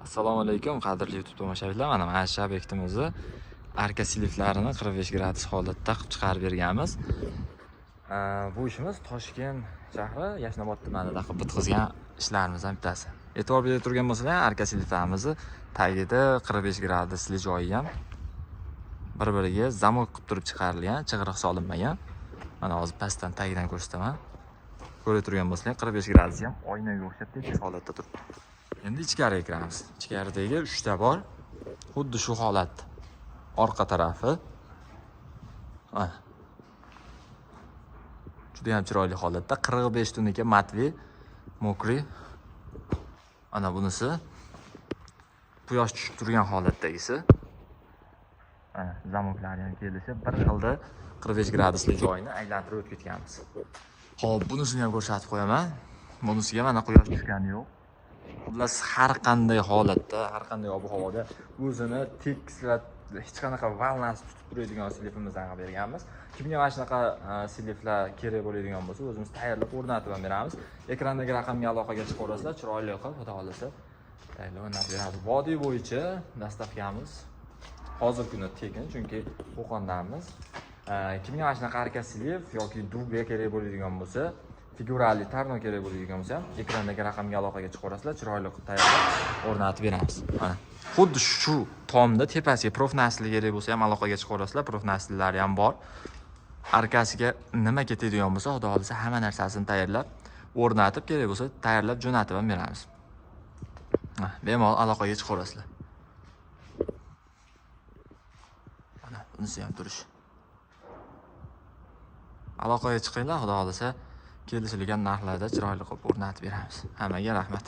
Assalomu alaykum, qadrli YouTube tomoshabinlar. Mana shu obyektimizni arka siliflarini 45 gradus holatda qilib chiqarib berganmiz. Bu ishimiz Toshkent shahri Yashnobod tumanida qilib bitkazgan ishlarimizdan bittasi. E'tibor berib turgan bo'lsalar, arka siliflarimizni tagida 45 gradusli joyi ham bir-biriga zamok qilib turib chiqarilgan, chig'iriq solinmagan. Mana hozir pastdan tagidan ko'rsataman. Ko'rib turgan bo'lsanglar, 45 gradus ham oynaga o'xshab tekis holatda turibdi. Endi ichkariga kiramiz. Ichkaridagi 3 ta bor. Xuddi shu holatda. Orqa tarafi. Mana. Juda ham chiroyli holatda 45 тонна матовый, мокрый. Mana bunisi quyosh tushib turgan holatdagisi. Mana zamoklari ham kelishi bir xilda 45 gradusli joyini aylantirib o'tib ketganmiz. Xo'p, bunisini ham ko'rsatib qo'yaman. Bunisiga mana quyosh tushgani yo'q. Xullas, har qanday holatda, har qanday ob-havoda o'zini tekislab, hech qanaqa волна si tutib turadigan silifimizni qilib berganmiz. Kimga mana shunaqa siliflar kerak bo'ladigan bo'lsa, o'zimiz tayyorlab o'rnatib ham beramiz. Ekrandagi raqamga aloqaga chiqaverasizlar, chiroyli qilib, xudo xohlasa, tayyorlab o'rnatib beramiz. Vodiy bo'yicha доставка miz hozirgi kunda tekin, chunki Qo'qondamiz. Kimga mana shunaqa arka silif yoki дуга kerak bo'ladigan bo'lsa, figurali tarno kerak bo'ladigan bo'lsa ham ekrandagi raqamga aloqaga chiqaverasizlar, chiroyli qilib tayyorlab o'rnatib beramiz. Mana xuddi shu tomda tepasiga профнаст li kerak bo'lsa ham aloqaga chiqaverasizlar, профнаст lari ham bor. Arkasiga nima ketadigan bo'lsa, xudo xohlasa, hamma narsasini tayyorlab, o'rnatib, kerak bo'lsa tayyorlab jo'natib ham beramiz. Ha, bemalol aloqaga chiqaverasizlar. Mana bunisi ham turishi. Aloqaga chiqinglar, xudo xohlasa, kelishilgan narxlarda chiroyli qilib o'rnatib beramiz. Hammaga rahmat.